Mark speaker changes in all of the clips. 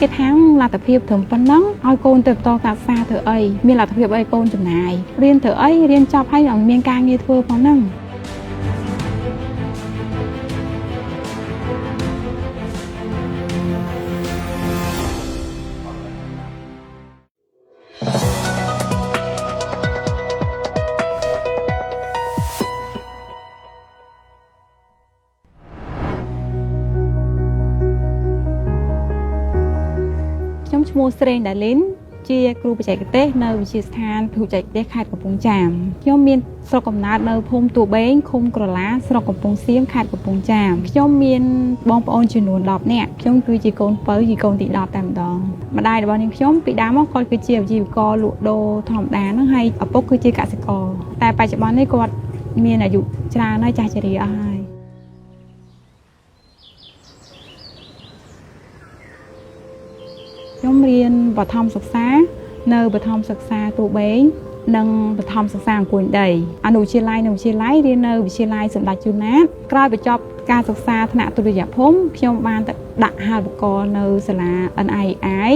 Speaker 1: គេថាលទ្ធភាពត្រឹមប៉ុណ្ណឹងឲ្យកូនទៅបន្តការសិក្សាធ្វើអីមានលទ្ធភាពអីកូនចំណាយរៀនធ្វើអីរៀនចប់ហើយឲ្យមានការងារធ្វើប៉ុណ្ណឹង ខ្ញុំឈ្មោះស្រេងដាលីនជាគ្រូបច្ចេកទេសនៅវិទ្យាស្ថានពហុបច្ចេកទេសខេត្តកំពង់ចាមខ្ញុំមានស្រុកកំណើតនៅភូមិទួលបេងឃុំក្រឡាស្រុកកំពង់សៀមខេត្តកំពង់ចាមខ្ញុំមានបងប្អូនចំនួន10នាក់ខ្ញុំគឺជាកូនពៅជាកូនទី10តែម្ដងម្ដាយរបស់នាងខ្ញុំពីដើមមកគាត់គឺជាអាជីវករលក់ដូរធម្មតាហ្នឹងហើយឪពុកគឺជាកសិករតែបច្ចុប្បន្ននេះគាត់មានអាយុច្រើនហើយចាស់ជរាអស់ហើយខ្ញុំរៀនបឋមសិក្សានៅបឋមសិក្សាទួលបេងនិងបឋមសិក្សាអង្គួយដីអនុវិទ្យាល័យនិងវិទ្យាល័យរៀននៅវិទ្យាល័យសម្ដេចជួនណាតក្រោយបញ្ចប់ការសិក្សាថ្នាក់ទុតិយភូមិខ្ញុំបានទៅដាក់អាហារូបករណ៍នៅសាលា NII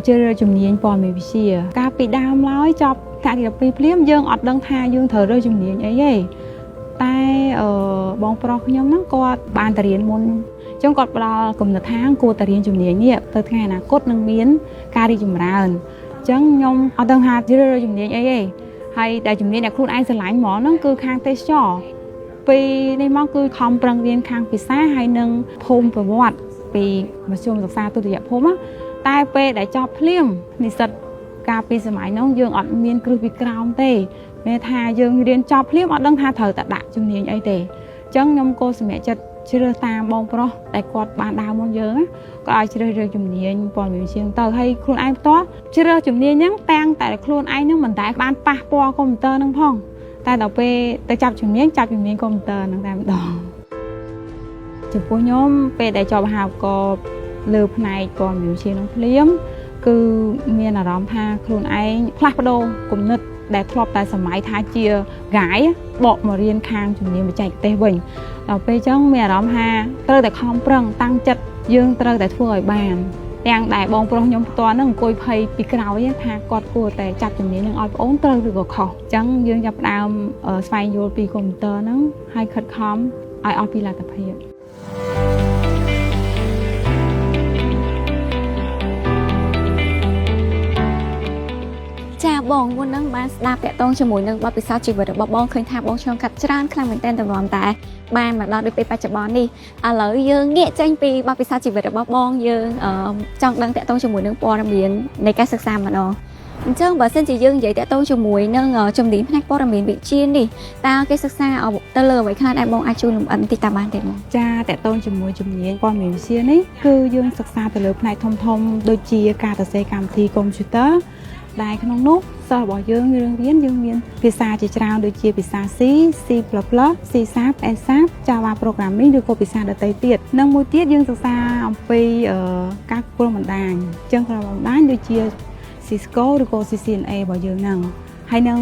Speaker 1: ជ្រើសរើសជំនាញព័ត៌មានវិទ្យាកាលពីដើមឡើយចប់ថ្នាក់ទី12ភ្លាមយើងអត់ដឹងថាយើងត្រូវរើសជំនាញអីទេតែបងប្រុសខ្ញុំហ្នឹងគាត់បានទៅរៀនមុនចឹងគាត់ផ្ដល់គំនិតថាគួរតែរៀនជំនាញនេះទៅថ្ងៃអនាគតនឹងមានការរីកចម្រើនចឹងខ្ញុំអត់ដឹងថាជ្រើសរើសជំនាញអីទេហើយដែលជំនាញដែលខ្លួនឯងស្រឡាញ់ហ្មងហ្នឹងគឺខាងទេសចរពីនេះមកគឺខំប្រឹងរៀនខាងភាសាហើយនឹងភូមិប្រវត្តិពីមធ្យមសិក្សាទុតិយភូមិតែពេលដែលចប់ភ្លាមនិស្សិតកាលពីសម័យនោះយើងអត់មានគ្រឹះពីក្រោមទេមានថាយើងរៀនចប់ភ្លាមអត់ដឹងថាត្រូវតែដាក់ជំនាញអីទេចឹងខ្ញុំក៏សម្រេចចិត្តជ្រើសតាមបងប្រុសតែគាត់បានដើរមុនយើងគាត់ឲ្យជ្រើសរើសជំនាញព័ត៌មានវិទ្យាទៅហើយខ្លួនឯងផ្ទាល់ជ្រើសជំនាញហ្នឹងតាំងតែខ្លួនឯងហ្នឹងមិនដែលបានប៉ះពាល់កុំព្យូទ័រហ្នឹងផងតែដល់ពេលទៅចាប់ជំនាញកុំព្យូទ័រហ្នឹងតែម្ដងចំពោះខ្ញុំពេលដែលជាប់អាហារូបករណ៍លើផ្នែកព័ត៌មានវិទ្យាហ្នឹងភ្លាមគឺមានអារម្មណ៍ថាខ្លួនឯងផ្លាស់ប្ដូរគំនិតដែលធ្លាប់តែសម័យថាជាហ្គាយបកមករៀនខាងជំនាញបច្ចេកទេសវិញដល់ពេលចឹងមានអារម្មណ៍ថាត្រូវតែខំប្រឹងតាំងចិត្តយើងត្រូវតែធ្វើឲ្យបានទាំងដែលបងប្រុសខ្ញុំផ្ទាល់ហ្នឹងអង្គុយភ័យពីក្រោយថាគាត់គួរតែចាប់ជំនាញហ្នឹងឲ្យប្អូនត្រូវឬក៏ខុសចឹងយើងចាប់ផ្ដើមស្វែងយល់ពីកុំព្យូទ័រហ្នឹងហើយខិតខំឲ្យអស់ពីលទ្ធភាព
Speaker 2: ចាបងមុននឹងបានស្ដាប់តាក់ទងជាមួយនឹងបទពិសោធន៍ជីវិតរបស់បងឃើញថាបងឆ្លងកាត់ច្រើនខ្លាំងមែនទែនតម្រាំតែបានមកដល់ដូចពេលបច្ចុប្បន្ននេះឥឡូវយើងងាកចេញពីបទពិសោធន៍ជីវិតរបស់បងយើងចង់ដឹងតាក់ទងជាមួយនឹងព័ត៌មាននៃការសិក្សាម្ដងអញ្ចឹងបើសិនជាយើងនិយាយតាក់ទងជាមួយនឹងជំនាញផ្នែកព័ត៌មានវិទ្យានេះតើគេសិក្សាទៅលើអ្វីខ្លះដែលបងអាចជួយលម្អិតបន្តិចតាមបានទេបង
Speaker 1: ចាតាក់ទងជាមួយជំនាញព័ត៌មានវិទ្យានេះគឺយើងសិក្សាទៅលើផ្នែកធំៗដូចជាការសរសេរកម្មវិធីកុំព្យូទ័រដែលក្នុងនោះសិស្សរបស់យើងរឿងរៀនយើងមានភាសាជាច្រើនដូចជាភាសា C, C++, C#, S#, Java Programming ឬក៏ភាសាដទៃទៀតនិងមួយទៀតយើងសិក្សាអំពីការគ្រប់គ្រងបណ្ដាញអញ្ចឹងក្រុមបណ្ដាញដូចជា Cisco ឬក៏ CCNA របស់យើងហ្នឹងហើយនឹង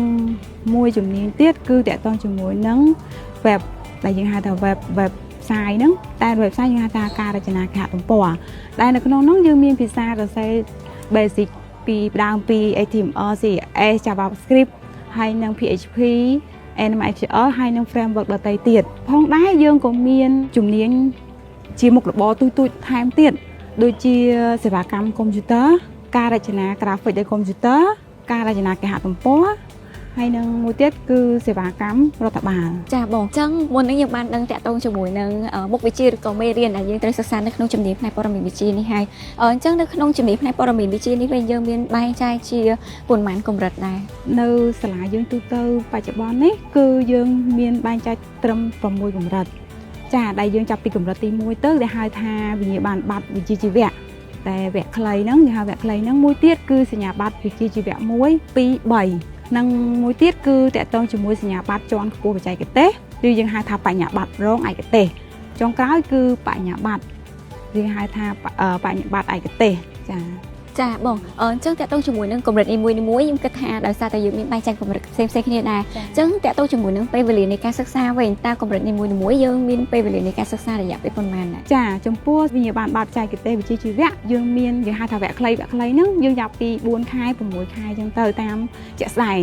Speaker 1: មួយជំនាញទៀតគឺតាក់ទងជាមួយនឹង web ដែលយើងហៅថា web website ហ្នឹងតែ website យើងហៅថាការរចនាគេហទំព័រដែលនៅក្នុងហ្នឹងយើងមានភាសាសរសេរ basic ពីដើមពី HTML, CSS, JavaScript ហើយនិង PHP, NMSQL ហើយនិង framework ដទៃទៀតផងដែរយើងក៏មានជំនាញជាមុខរបរទូចៗថែមទៀតដូចជាសេវាកម្មកុំព្យូទ័រការរចនាក្រាហ្វិកដោយកុំព្យូទ័រការរចនាគេហទំព័រហើយនឹងមួយទៀតគឺសេវាកម្មរដ្ឋបាល
Speaker 2: ចាបងអញ្ចឹងមុននឹងយើងបានដឹងតាក់ទងជាមួយនឹងមុខវិជ្ជាឬក៏មេរៀនដែលយើងត្រូវសិក្សានៅក្នុងជំនាញផ្នែកព័ត៌មានវិទ្យានេះហើយអញ្ចឹងនៅក្នុងជំនាញផ្នែកព័ត៌មានវិទ្យានេះវិញយើងមានបែងចែកជាប៉ុន្មានកម្រិតដែរ
Speaker 1: នៅសាលាយើងទូទៅបច្ចុប្បន្ននេះគឺយើងមានបែងចែកត្រឹម6កម្រិតចាដែលយើងចាប់ពីកម្រិតទី1ទៅដែលហៅថាវិញ្ញាបនបត្រវិជ្ជាជីវៈតែវគ្គខ្លីហ្នឹងគេហៅវគ្គខ្លីហ្នឹងមួយទៀតគឺសញ្ញាបត្រវិជ្ជាជីវៈ1 2 3និងមួយទៀតគឺតាក់ទងជាមួយសញ្ញាបត្រជាន់ខ្ពស់បច្ចេកទេសឬយើងហៅថាបញ្ញាបត្ររងឯកទេសចុងក្រោយគឺបញ្ញាបត្រយើងហៅថាបញ្ញាបត្រឯកទេសចា។
Speaker 2: ចាបងអញ្ចឹងតកតងជាមួយនឹងកម្រិតនីមួយៗខ្ញុំគិតថាដោយសារតែយើងមានបែងចែកកម្រិតផ្សេងៗគ្នាដែរអញ្ចឹងតកតងជាមួយនឹងពេលវេលានៃការសិក្សាវិញតើកម្រិតនីមួយៗយើងមានពេលវេលានៃការសិក្សារយៈពេលប៉ុន្មានដែរ
Speaker 1: ចាចំពោះវិញ្ញាបនបត្របច្ចេកទេសវិជ្ជាជីវៈយើងមានយើងហៅថាវគ្គខ្លីវគ្គខ្លីហ្នឹងយើងចាប់ពី4ខែ6ខែអញ្ចឹងទៅតាមជាក់ស្ដែង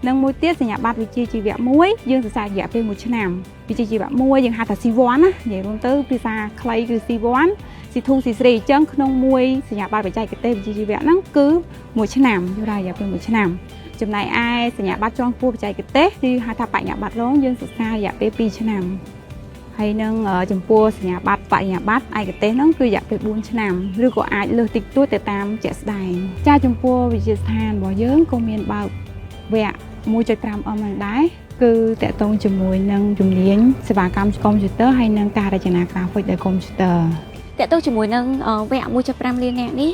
Speaker 1: និងមួយទៀតសញ្ញាបត្រវិជ្ជាជីវៈមួយយើងសិក្សារយៈពេល1ឆ្នាំវិជ្ជាជីវៈមួយយើងហៅថា C1 ណានិយាយរួមទៅភាសាខ្លីគឺ C1 C2 C3 អញ្ចឹងក្នុងមួយសញ្ញាបត្របច្ចេកទេសវិជ្ជាជីវៈហ្នឹងគឺ1ឆ្នាំយករយៈពេល1ឆ្នាំចំណែកឯសញ្ញាបត្រជាន់ខ្ពស់បច្ចេកទេសគឺហៅថាបញ្ញាបត្ររងយើងសិក្សារយៈពេល2ឆ្នាំហើយនឹងចំពោះសញ្ញាបត្របញ្ញាបត្រឯកទេសហ្នឹងគឺរយៈពេល4ឆ្នាំឬក៏អាចលើសតិចតួចទៅតាមជាក់ស្ដែងចាចំពោះវិទ្យាស្ថានរបស់យើងក៏មានបើកវគ្គ 1.5M ហ្នឹងដែរគឺតកតងជាមួយនឹងជំនាញសេវាកម្មកុំព្យូទ័រហើយនិងការរចនាក្រាហ្វិកដោយកុំព្យូទ័រ
Speaker 2: តកតងជាមួយនឹងវគ្គ1.5លានអ្នកនេះ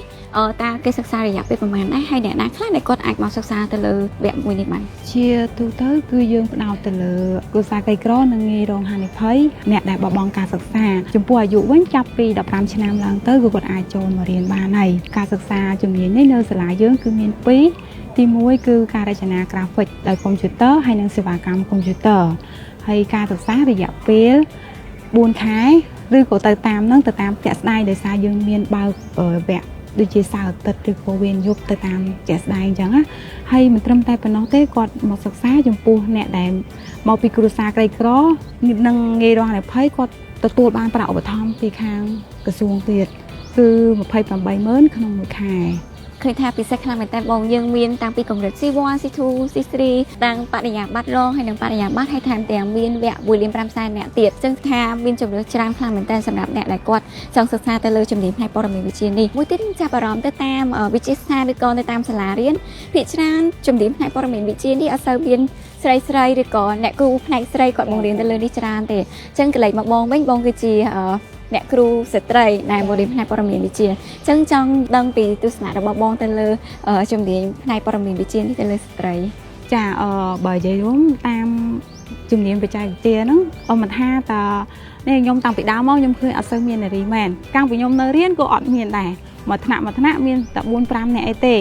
Speaker 2: តើគេសិក្សារយៈពេលប្រហែលដែរហើយអ្នកណាខ្លះដែលគាត់អាចមកសិក្សាទៅលើវគ្គមួយនេះបាន
Speaker 1: ជាទូទៅគឺយើងផ្ដោតទៅលើគ្រួសារក្រីក្រនិងងាយរងហានិភ័យអ្នកដែលបោះបង់ការសិក្សាចំពោះអាយុវិញចាប់ពី15ឆ្នាំឡើងទៅគឺគាត់អាចចូលមករៀនបានហើយការសិក្សាជំនាញនេះនៅសាលាយើងគឺមាន2ទី1គឺការរចនាក្រាហ្វិកដោយកុំព្យូទ័រហើយនិងសេវាកម្មកុំព្យូទ័រហើយការសិក្សារយៈពេល4ខែឬក៏ទៅតាមនឹងទៅតាមជាក់ស្ដែងដោយសារយើងមានបើកវគ្គដូចជាសៅរ៍អាទិត្យឬក៏វេនយប់ទៅតាមជាក់ស្ដែងអញ្ចឹងណាហើយមិនត្រឹមតែប៉ុណ្ណោះទេគាត់មកសិក្សាចំពោះអ្នកដែលមកពីគ្រួសារក្រីក្រនិងងាយរងហានិភ័យគាត់ទទួលបានប្រាក់ឧបត្ថម្ភពីខាងក្រសួងទៀតគឺ280000ក្នុងមួយខែ
Speaker 2: ឃើញថាពិសេសខ្លាំងមែនតើបងយើងមានតាំងពីកម្រិត C1 C2 C3 តាំងបរិញ្ញាបត្ររងហើយនិងបរិញ្ញាបត្រហើយថែមទាំងមានវគ្គ1លាន5សែនអ្នកទៀតចឹងថាមានជំរឿច្រើនខ្លាំងមែនតើសម្រាប់អ្នកដែលគាត់ចង់សិក្សាទៅលើជំនាញផ្នែកព័ត៌មានវិទ្យានេះមួយទៀតខ្ញុំចាប់អារម្មណ៍ទៅតាមវិទ្យាស្ថានឬក៏នៅតាមសាលារៀនភាគច្រើនជំនាញផ្នែកព័ត៌មានវិទ្យានេះអត់សូវមានស្រីស្រីឬក៏អ្នកគ្រូផ្នែកស្រីគាត់បង្រៀនទៅលើនេះច្រើនទេចឹងកន្លែងមកបងវិញបងគឺជាអ្នកគ្រូស្ត្រីដែលបង្រៀនផ្នែកព័ត៌មានវិទ្យាចឹងចង់ដឹងពីទស្សនៈរបស់បងទៅលើជំនាញផ្នែកព័ត៌មានវិទ្យានេះទៅលើស្ត្រី
Speaker 1: ចាបើនិយាយរួមតាមជំនាញបច្ចេកវិទ្យាហ្នឹងអមិនថាតនេះខ្ញុំតាំងពីដើមមកខ្ញុំឃើញអត់សូវមាននារីមែនកាលពីខ្ញុំនៅរៀនក៏អត់មានដែរមួយថ្នាក់មួយថ្នាក់មានតែ4 5នាក់អីទេ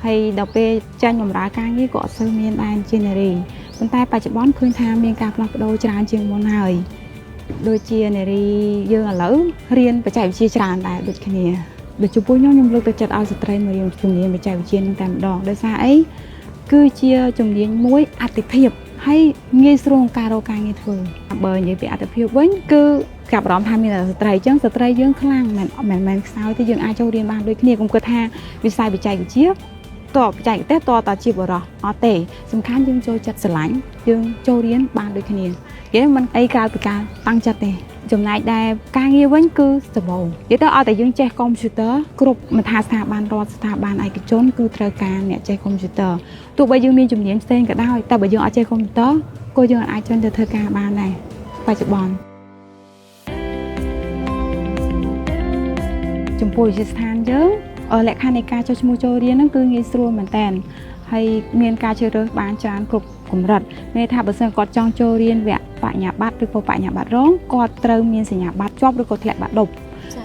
Speaker 1: ហើយដល់ពេលចាញ់បម្រើការងារក៏អត់សូវមានដែរជានារីប៉ុន្តែបច្ចុប្បន្នឃើញថាមានការផ្លាស់ប្ដូរច្រើនជាងមុនហើយដូចជានារីយើងឥឡូវរៀនបច្ចេកវិទ្យាច្រើនដែរដូចគ្នាដូចចំពោះខ្ញុំខ្ញុំលើកទឹកចិត្តឲ្យស្ត្រីមករៀនជំនាញបច្ចេកវិទ្យានឹងតែម្ដងដោយសារអីគឺជាជំនាញមួយអតិភិបហើយងាយស្រួលក្នុងការរកការងារធ្វើបើនិយាយពីអតិភិបវិញគឺចាប់អារម្មណ៍ថាមានតែស្ត្រីអញ្ចឹងស្ត្រីយើងខ្លាំងមិនមែនមែនខ្សោយទេយើងអាចចូលរៀនបានដូចគ្នាកុំគិតថាវិស័យបច្ចេកវិទ្យាតបច្ចេកទេសតតជាបរោះអត់ទេសំខាន់យើងចូលចិត្តស្រឡាញ់យើងចូលរៀនបានដូចគ្នានិយាយមិនអីក្រៅពីការតាំងចិត្តទេចំណែកដែលការងារវិញគឺសម្បូរនិយាយទៅឲ្យតែយើងចេះកុំព្យូទ័រគ្រប់មិនថាស្ថាប័នរដ្ឋស្ថាប័នឯកជនគឺត្រូវការអ្នកចេះកុំព្យូទ័រទោះបីយើងមានជំនាញផ្សេងក៏ដោយតែបើយើងអត់ចេះកុំព្យូទ័រក៏យើងអាចចេញទៅធ្វើការបានដែរបច្ចុប្បន្នចំពោះវិទ្យាស្ថានយើងលក្ខខណ្ឌនៃការចុះឈ្មោះចូលរៀនហ្នឹងគឺងាយស្រួលមែនតើហើយមានការជ្រើសរើសបានច្រើនគ្រប់កម្រិតមានថាបើសិនគាត់ចង់ចូលរៀនវគ្គបញ្ញាបត្រឬក៏បញ្ញាបត្ររងគាត់ត្រូវមានសញ្ញាបត្រជាប់ឬក៏ធ្លាក់បាក់ឌុប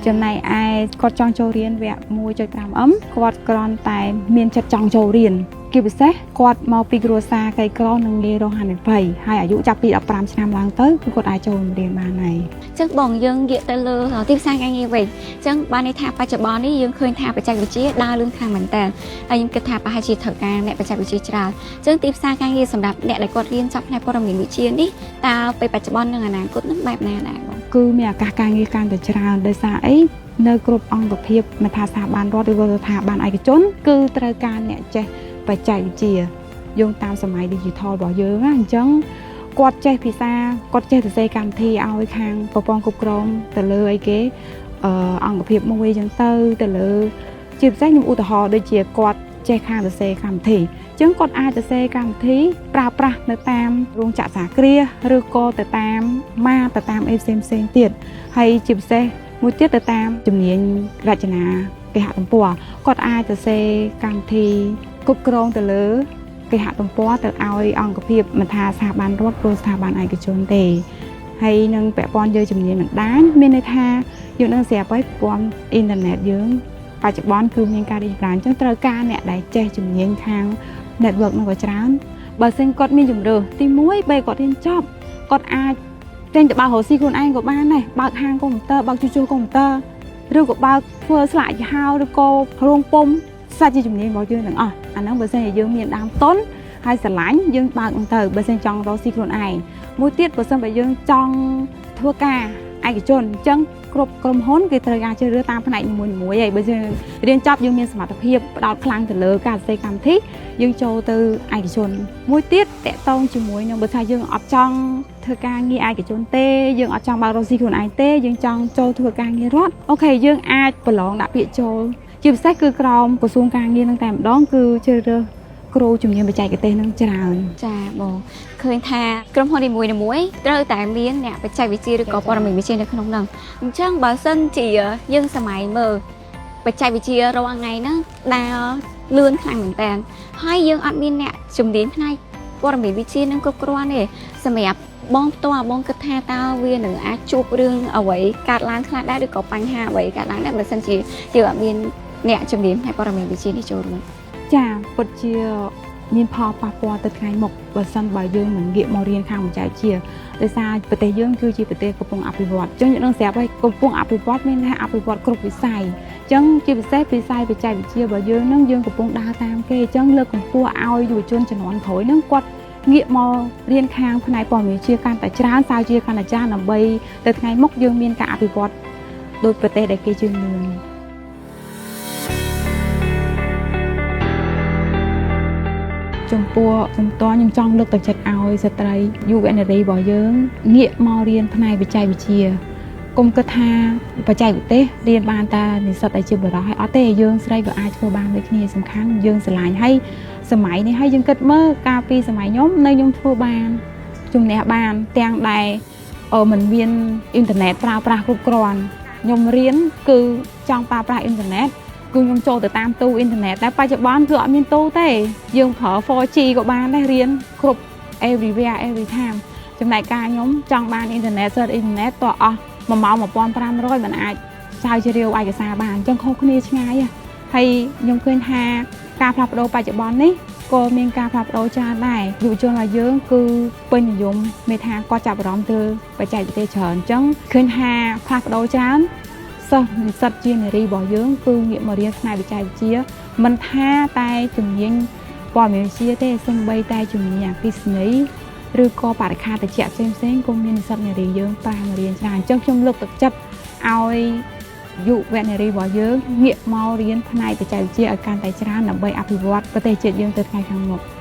Speaker 1: ចំណែកឯគាត់ចង់ចូលរៀនវគ្គ 1.5M គាត់គ្រាន់តែមានចិត្តចង់ចូលរៀនជាពិសេសគាត់មកពីគ្រួសារក្រីក្រនិងងាយរងហានិភ័យហើយអាយុចាប់ពី15ឆ្នាំឡើងទៅគឺគាត់អាចចូលរៀនបានហើយ
Speaker 2: ចឹងបងយើងងាកទៅលើទីផ្សារការងារវិញចឹងបានន័យថាបច្ចុប្បន្ននេះយើងឃើញថាបច្ចេកវិទ្យាដើរលឿនខ្លាំងមែនតើហើយខ្ញុំគិតថាប្រហែលជាត្រូវការអ្នកបច្ចេកវិទ្យាច្រើនចឹងទីផ្សារការងារសម្រាប់អ្នកដែលគាត់រៀនចប់ផ្នែកព័ត៌មានវិទ្យានេះតើពេលបច្ចុប្បន្ននិងអនាគតនឹងបែបណាដែរបង
Speaker 1: គឺមានឱកាសការងារកាន់តែច្រើនដោយសារអីនៅគ្រប់អង្គភាពមិនថាស្ថាប័នរដ្ឋឬក៏ស្ថាប័នឯកជនគឺត្រូវការអ្នកចេះបច្ចេកវិទ្យាយោងតាមសម័យ digital របស់យើងណាអញ្ចឹងគាត់ចេះភាសាគាត់ចេះសរសេរកម្មវិធីឲ្យខាងប្រព័ន្ធគ្រប់គ្រងទៅលើអីគេអង្គភាពមួយអញ្ចឹងទៅទៅលើជាពិសេសខ្ញុំឧទាហរណ៍ដូចជាគាត់ចេះខាងសរសេរកម្មវិធីអញ្ចឹងគាត់អាចសរសេរកម្មវិធីប្រើប្រាស់នៅតាមរោងចក្រសហគ្រាសឬក៏ទៅតាមម៉ាទៅតាមអីផ្សេងផ្សេងទៀតហើយជាពិសេសមួយទៀតទៅតាមជំនាញរចនាគេហទំព័រគាត់អាចសរសេរកម្មវិធីគ្រប់គ្រងទៅលើគេហទំព័រទៅឲ្យអង្គភាពមិនថាស្ថាប័នរដ្ឋឬស្ថាប័នឯកជនទេហើយនឹងពាក់ព័ន្ធយើងជំនាញបណ្ដាញមានន័យថាយើងនឹងស្រាប់ហើយប្រព័ន្ធអ៊ីនធឺណិតយើង បច្ចុប្បន្នគឺមានការរីកចម្រើនអញ្ចឹងត្រូវការអ្នកដែលចេះជំនាញខាង network នោះក៏ច្រើនបើសិនគាត់មានជំរឿទី1ពេលគាត់រៀនចប់គាត់អាចចេញទៅបើករកស៊ីខ្លួនឯងក៏បានដែរបើកហាងកុំព្យូទ័របើកជួសជុលកុំព្យូទ័រឬក៏បើកធ្វើស្លាកយីហោឬក៏រោងពុំសាច់ជាជំនាញរបស់យើងទាំងអស់អាហ្នឹងបើសិនជាយើងមានដើមទុនហើយស្រឡាញ់យើងបើកហ្នឹងទៅបើសិនចង់រកស៊ីខ្លួនឯងមួយទៀតបើសិនបើយើងចង់ធ្វើការឯកជនអញ្ចឹងគ្រប់ក្រុមហ៊ុនគេត្រូវការជ្រើសរើសតាមផ្នែកនីមួយៗហើយបើយើងរៀនចប់យើងមានសមត្ថភាពផ្ដោតខ្លាំងទៅលើការសរសេរកម្មវិធីយើងចូលទៅឯកជនមួយទៀតតកតងជាមួយនឹងបើថាយើងអត់ចង់ធ្វើការងារឯកជនទេយើងអត់ចង់បើករកស៊ីខ្លួនឯងទេយើងចង់ចូលធ្វើការងាររដ្ឋ OK យើងអាចប្រឡងដាក់ពាក្យចូលជាពិសេសគឺក្រោមក្រសួងការងារនឹងតែម្ដងគឺជ្រើសរើសគ្រូជំនាញបច្ចេកទេសនឹងច្រើន
Speaker 2: ចាបងឃើញថាក្រុមហ៊ុននីមួយៗត្រូវតែមានអ្នកបច្ចេកវិទ្យាឬក៏ព័ត៌មានវិទ្យានៅក្នុងហ្នឹងអញ្ចឹងបើសិនជាយើងសម័យមើលបច្ចេកវិទ្យារាល់ថ្ងៃហ្នឹងដើរលឿនខ្លាំងមែនតើហើយយើងអត់មានអ្នកជំនាញផ្នែកព័ត៌មានវិទ្យានឹងគ្រប់គ្រាន់ទេសម្រាប់បងផ្ទាល់បងគិតថាតើវានឹងអាចជួបរឿងអ្វីកើតឡើងខ្លះដែរឬក៏បញ្ហាអ្វីកើតឡើងដែរបើសិនជាយើងអត់មានអ្នកជំនាញផ្នែកព័ត៌មានវិទ្យានេះចូលរួម
Speaker 1: ចាពិតជាមានផលប៉ះពាល់ទៅថ្ងៃមុខបើសិនបើយើងមិនងាកមករៀនខាងបច្ចេកវិទ្យាដោយសារប្រទេសយើងគឺជាប្រទេសកំពុងអភិវឌ្ឍអញ្ចឹងយើងនឹងស្រាប់ហើយកំពុងអភិវឌ្ឍមានថាអភិវឌ្ឍគ្រប់វិស័យអញ្ចឹងជាពិសេសវិស័យបច្ចេកវិទ្យារបស់យើងនឹងយើងកំពុងដើរតាមគេអញ្ចឹងលើកកម្ពស់ឲ្យយុវជនជំនាន់ក្រោយនឹងគាត់ងាកមករៀនខាងផ្នែកព័ត៌មានវិទ្យាកាន់តែច្រើនសាវជាកាន់តែច្រើនដើម្បីទៅថ្ងៃមុខយើងមានការអភិវឌ្ឍដោយប្រទេសដែលគេជឿនលឿន ចំពោះខ្ញុំតខ្ញុំចង់លើកទឹកចិត្តឲ្យស្ត្រីយុវនារីរបស់យើងងាកមករៀនផ្នែកបច្ចេកវិទ្យាកុំគិតថាបច្ចេកទេសរៀនបានតែនិស្សិតដែលជាបុរសហើយអត់ទេយើងស្រីក៏អាចធ្វើបានដូចគ្នាសំខាន់យើងស្រឡាញ់ហើយសម័យនេះហើយយើងគិតមើលកាលពីសម័យខ្ញុំនៅខ្ញុំធ្វើបានជំនះបានទាំងដែលមិនមានអ៊ីនធឺណិតប្រើប្រាស់គ្រប់គ្រាន់ខ្ញុំរៀនគឺចង់ប្រើប្រាស់អ៊ីនធឺណិតគឺខ្ញុំចូលទៅតាមទូអ៊ីនធឺណិតតែបច្ចុប្បន្នគឺអត់មានទូទេយើងប្រើ 4G ក៏បានដែររៀនគ្រប់ everywhere every time ចំណែកការខ្ញុំចង់បានអ៊ីនធឺណិត search អ៊ីនធឺណិតតោះអស់1ម៉ោង1500មិនអាចស្រាវជ្រាវឯកសារបានអញ្ចឹងខុសគ្នាឆ្ងាយហើយខ្ញុំឃើញថាការផ្លាស់ប្ដូរបច្ចុប្បន្ននេះក៏មានការផ្លាស់ប្ដូរច្រើនដែរយុវជនរបស់យើងគឺពេញនិយមមានថាគាត់ចាប់អារម្មណ៍ទៅបច្ចេកទេសច្រើនអញ្ចឹងឃើញថាផ្លាស់ប្ដូរច្រើនសិស្សនិស្សិតជានារីរបស់យើងគឺងាកមករៀនផ្នែកបច្ចេកវិទ្យាមិនថាតែជំនាញព័ត៌មានវិទ្យាទេសូម្បីតែជំនាញអគ្គិសនីឬក៏បរិក្ខារត្រជាក់ផ្សេងៗក៏មាននិស្សិតនារីយើងប៉ាមករៀនច្រើនអញ្ចឹងខ្ញុំលើកទឹកចិត្តឲ្យយុវនារីរបស់យើងងាកមករៀនផ្នែកបច្ចេកវិទ្យាឲ្យកាន់តែច្រើនដើម្បីអភិវឌ្ឍប្រទេសជាតិយើងទៅថ្ងៃខាងមុខ។